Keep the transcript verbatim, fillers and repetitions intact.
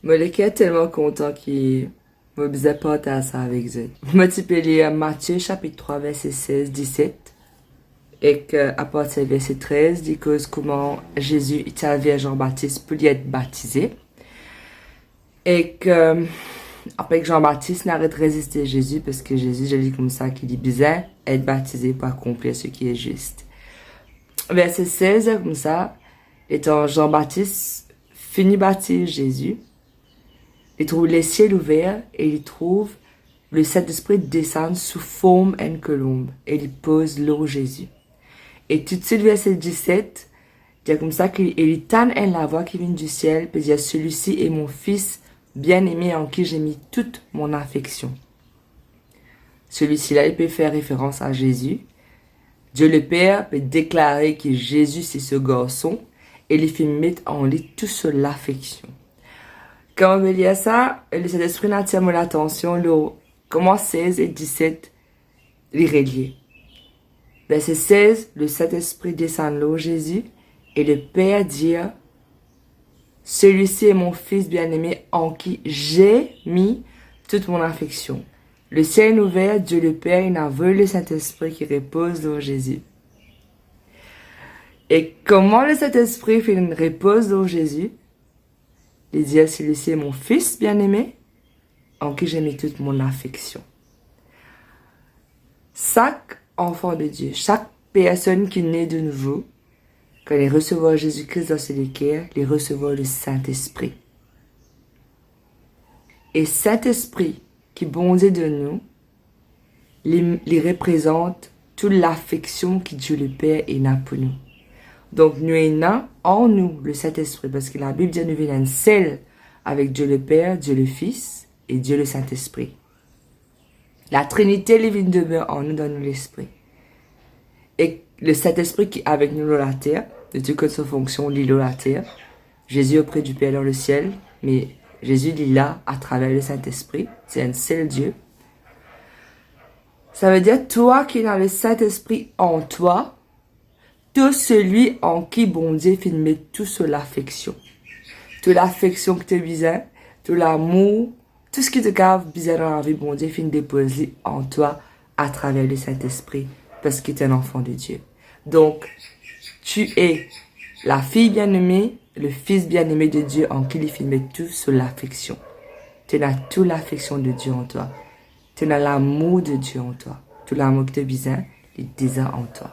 Mo leker telman kontan ki mo bizin partaz sa avek zot. Mo ti pe lir Matie sapit trwa, verse sez, diset, ek, euh, apartir verse trez, li koz kouma Zezi ti al ver Zan Batis pou li et batize. Ek, euh, apre Zan Batis, li aret reziste Zezi, parski Zezi dir li koumsa ki li bizin et batize pou akonplir seki e zis. Verse sez, koumsa, letan Zan Batis fini batiz Zezi, li trouv lesiel ouver e li trouv Lesintespri desann sou form enn kolonb e li poz lor Zezi. E toutswit, verse diset, dir koumsa ki, e li tann enn lavwa ki vinn disiel, pe dir, "Celui-ci est mon Fils bien-aimé en qui j'ai mis toute mon affection." Celui-ci la, li pe fer referans a Zezi. Dieu le Père pe deklare ki Zezi se so Garson e li finn met an li tou so lafeksion. Kan mo lir sa, Lesintespri inn atir mo latansion lor kouma sez e diset li relie. Verse sez, Lesintespri desann lor Zezi e le Père dir, "Celui-ci est mon Fils bien-aimé en qui j'ai mis toute mon affection." Lesiel inn ouver, Dieu le Père inn avoy Lesintespri ki repoz lor Zezi. E kouma Lesintespri finn repoz lor Zezi, li dir, "Celui-ci est mon Fils bien-aimé, en qui j'ai mis toute mon affection." Sak anfan de Dieu, sak personn ki ne de nouvo, kan li resevwar Zezi Kris dan so leker, li resevwar Lesintespri. E Sintespri ki Bondie donn nou, li, li reprezant tou lafeksion ki Dieu le Père ena pou nou. Donk, nou ena an nou Lesintespri, parski Labib dir nou vinn enn sel avek Dieu le Père, Dieu le Fils e Dieu Lesintespri. Latrinite, li vinn demeure an nou, dan nou lespri. E Lesintespri ki avek nou lor later, nou tou konn so fonksion, li lor later. Zezi auprès du Père dans le ciel, me Zezi, li la atraver Lesintespri, se enn sel Die. Savedir, twa ki ena Lesintespri an twa, tou selwi an ki Bondie finn met tou so lafeksion. Tou lafeksion ki to bizin, tou lamour, tou seki to kapav bizin dan lavi, Bondie finn depoz li an twa atraver Lesintespri, parski to enn anfan de Die. Donc, tu es la fille bien-aimée, le fils bien-aimé de Dieu, an ki li finn met tou so lafeksion. To ena tou lafeksion de Die an twa. To ena lamour de Die an twa. Tou lamour ki to bizin, li deza an twa.